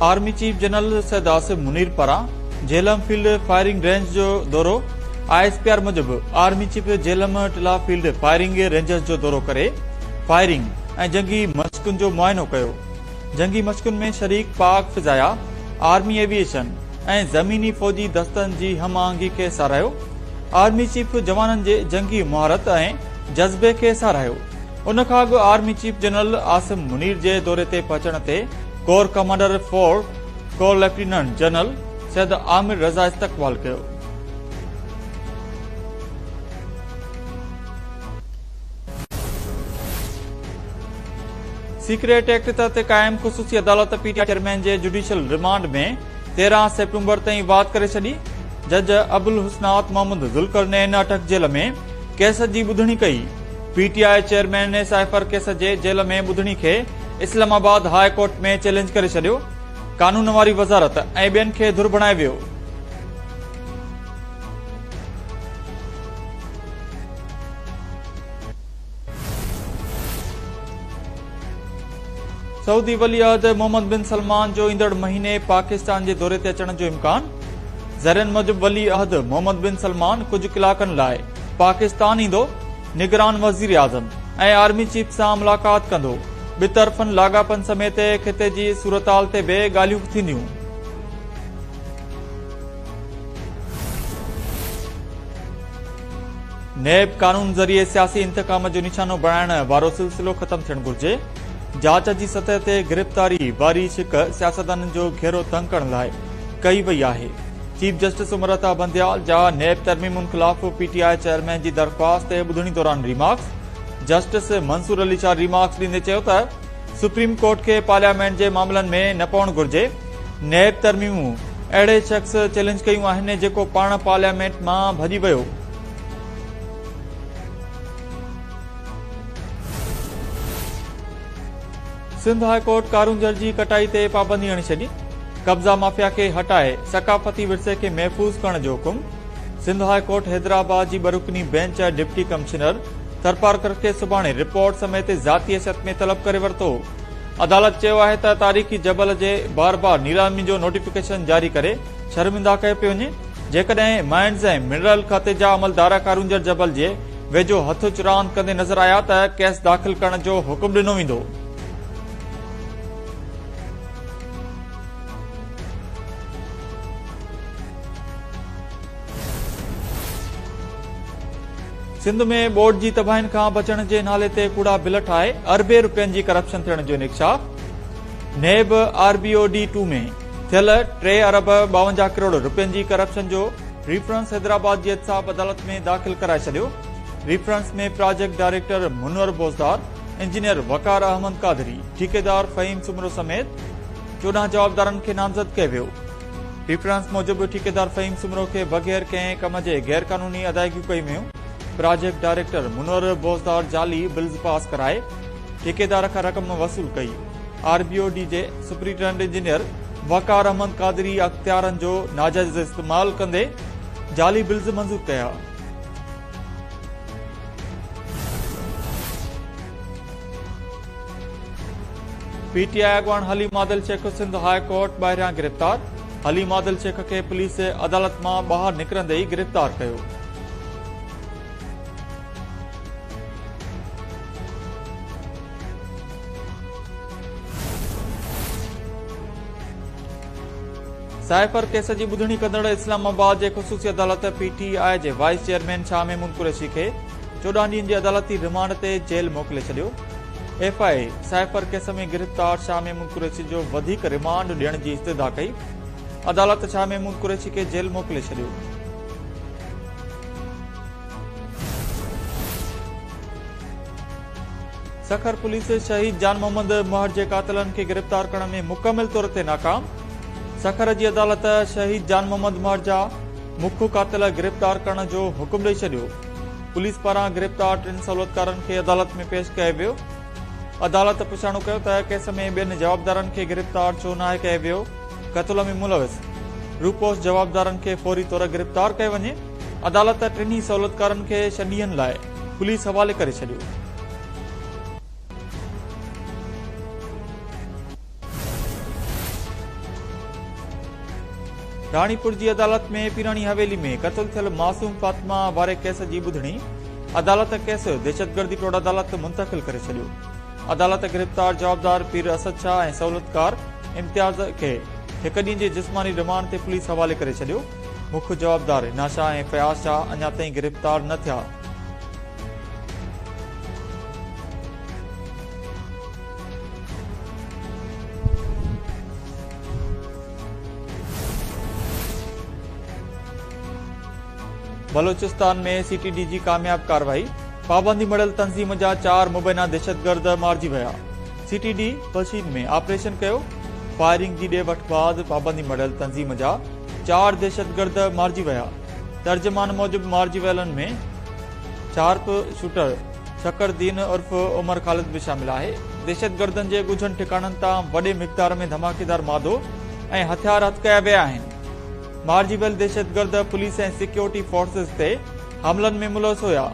Army chief general Syed Asim Munir پاران Jhelum field firing range جو دورو، I S P R موجب army chief Jhelum Tilla field firing ranges جو دورو ڪري فائرنگ ۽ جنگي مشقن جو معائنو ڪيو. جنگي مشقن ۾ شريڪ پاڪ فضايا، آرمي ايوي ايشن ۽ زميني فوجي دستن جي هم آهنگي کي ساراهيو. آرمي چيف جوانن جي جنگي مهارت ۽ جذبي کي ساراهيو. ان کان اڳ army chief general Asim Munir جي دوري تي پهچڻ تي corps commander four corps lieutenant general Syed Amir Raza استقبال ڪيو. سيڪريٽ ايڪٽ تحت قائم خصوصي عدالت پي ٽي I chairman جي جڊيشل رمانڊ ۾ 13 سيپٽمبر تائين واڌ ڪري ڇڏي. جج ابوالحسنات محمد ذوالقرنين اٽڪ جيل ۾ ڪيس جي ٻڌڻي ڪئي. P T I chairman cipher case جي جيل ۾ ٻڌڻي کي اسلام آباد هاء ڪورٽ ۾ چئلينج ڪري ڇڏيو. قانون واري وزارت ۽ ٻين کي ڌر بڻايو ويو. سعودي ولي عهد محمد بن سلمان جو ايندڙ مهيني پاڪستان جي دوري تي اچڻ جو امڪان. ذريعن موجب ولي عهد محمد بن سلمان ڪجهه ڪلاڪن لاء پاڪستان ايندو، نگران وزيراعظم ۽ آرمي چيف سان ملاقات ڪندو، ٻطرفن لاڳاپن سميت خطي جي صورتحال تي به ڳالهيون ٿينديون. نيب قانون ذريعي سياسي انتقام جو نشانو بڻائڻ وارو سلسلو ختم ٿيڻ گهرجي، جاچ جي سطح تي گرفتاري واري شق سياستدانن جو گهيرو تنگ ڪرڻ لاء ڪئي وئي آهي، چيف جسٽس عمر عطا بنديال جا نيب ترميمن خلاف پي ٽي I chairman جي درخواست تي ٻڌڻي دوران remarks, justice Mansoor Ali Shah remarks ڏيندي چيو ته سپريم ڪورٽ کي پارليامينٽ جي معاملن ۾ نه پوڻ گهرجي، نيب ترميمون اهڙي شخص چئلينج ڪيون آهن جيڪو پاڻ پارليامينٽ مان ڀڄي ويو. سنڌ هاء ڪورٽ ڪارونجهر جي ڪٽائي تي پابندي هڻي ڇڏي، قبضا مافيا کي هٽائي ثقافتي ورثي کي محفوظ ڪرڻ جو حڪم، سنڌ هاء ڪورٽ حيدرآباد جي ٻه رڪني بينچ ڊپٽي ڪمشنر ٿرپارڪر کي سڀاڻي رپورٽ سميت ذاتي حيثيت ۾ طلب ڪري ورتو. عدالت چيو آهي ته تاريخي جبل جي بار بار نيلامي جو نوٽيفڪيشن جاري ڪري شرمنده ڪيو پيو وڃي، جيڪڏهن مائنز ۽ منرل کاتي جا عملدار ڪارونجهر جبل جي ويجهو هٿ چراند ڪندي نظر آيا ته ڪيس داخل ڪرڻ جو حڪم ڏنو ويندو. سنڌ ۾ ٻوڏ جي تباهين کان بچڻ جي نالي تي ڪوڙا بل ٺاهي اربين رپين جي ڪرپشن ٿيڻ جو انڪشاف، NAB R B O D two ۾ ٿيل 3 ارب 52 ڪروڙ رپين جي ڪرپشن جو ريفرنس حيدرآباد جي احتساب عدالت ۾ داخل ڪرائي ڇڏيو، reference ۾ project director Munawar Bozdar, engineer Waqar Ahmed Qadri, ٺيڪيدار فهيم سومرو سميت 14 جوابدارن کي نامزد ڪيو ويو. ريفرنس موجب ٺيڪيدار فهيم سومرو کي بغير ڪنهن ڪم جي غيرقانوني ادائيگيون ڪيون ويون، پراجيڪٽ ڊائريڪٽر منور بوزدار جعلي بلز پاس ڪرائي ٺيڪيدار کان رقم وصول ڪئي، آر بي او ڊي جي سپرنٽينڊنٽ انجنيئر وقار احمد قادري اختيارن جو ناجائز استعمال ڪندي جعلي بلز منظور ڪيا. پي ٽي آء اڳواڻ حليم عادل شيخ سنڌ هاء ڪورٽ ٻاهريان گرفتار، حليم عادل شيخ کي پوليس عدالت مان ٻاهر نڪرندي ئي گرفتار ڪيو. سائفر ڪيس جي ٻڌڻي ڪندڙ اسلام آباد جي خصوصي عدالت پي ٽي آء جي وائيس چيئرمين شاهه محمود قريشي کي 14 ڏينهن جي عدالتي رمانڊ تي جيل موڪلي ڇڏيو. F I A cipher case ۾ گرفتار شاهه محمود قريشي جو وڌيڪ رمانڊ ڏيڻ جي استدعا ڪئي. عدالت شاهه محمود قريشي کي جيل موڪلي ڇڏيو. سکر پوليس شهيد جان محمد مهر جي قاتلن کي گرفتار ڪرڻ ۾ مڪمل طور تي ناڪام. سکر جي عدالت شهيد جان محمد مهر جا مک قاتل گرفتار ڪرڻ جو حڪم ڏئي ڇڏيو. پوليس پاران گرفتار ٽن سهولتڪارن کي عدالت ۾ پيش ڪيو ويو. عدالت پڇاڻو ڪيو ته ڪيس ۾ ٻين جوابدارن کي گرفتار ڇو ناهي ڪيو ويو، قتل ۾ ملوث روپوش جوابدارن کي فوري طور گرفتار ڪيو وڃي. عدالت ٽنهي سهولتڪارن کي ڇهه ڏينهن لاء پوليس حوالي ڪري ڇڏيو. راڻيپور جي عدالت ۾ پيراڻي حويلي ۾ قتل ٿيل معصوم فاطمه واري ڪيس جي ٻڌڻي، عدالت ڪيس دهشتگردي ٽوڙ عدالت منتقل ڪري ڇڏيو. عدالت گرفتار جوابدار پير اسد شاهه ۽ سهولتڪار امتياز کي هڪ ڏينهن جي جسماني رمانڊ تي پوليس حوالي ڪري ڇڏيو. مک جوابدار حنا شاهه ۽ فياض شاهه اڃا تائين گرفتار نه ٿيا. بلوچستان ۾ سي ٽي ڊي جي ڪامياب ڪارروائي، پابندي مڙهيل تنظيم جا چار مبينا دهشتگرد مارجي ويا، سي ٽي ڊي پشين ۾ آپريشن ڪيو، فائرنگ جي ڏي وٺ بعد پابندي مڙهيل تنظيم جا چار دهشتگرد مارجي ويا، ترجمان موجب مارجي ويلن ۾ شارپ شوٽر شڪر دين عرف عمر خالد به شامل آهي، دهشتگردن جي ڳجهن ٺڪاڻن تان وڏي مقدار ۾ ڌماڪيدار مادو ۽ هٿيار هٿ ڪيا ويا آهن، مارجي ويل دهشتگرد پوليس ۽ سيڪيورٽي فورسز تي حملن ۾ ملوث هيا.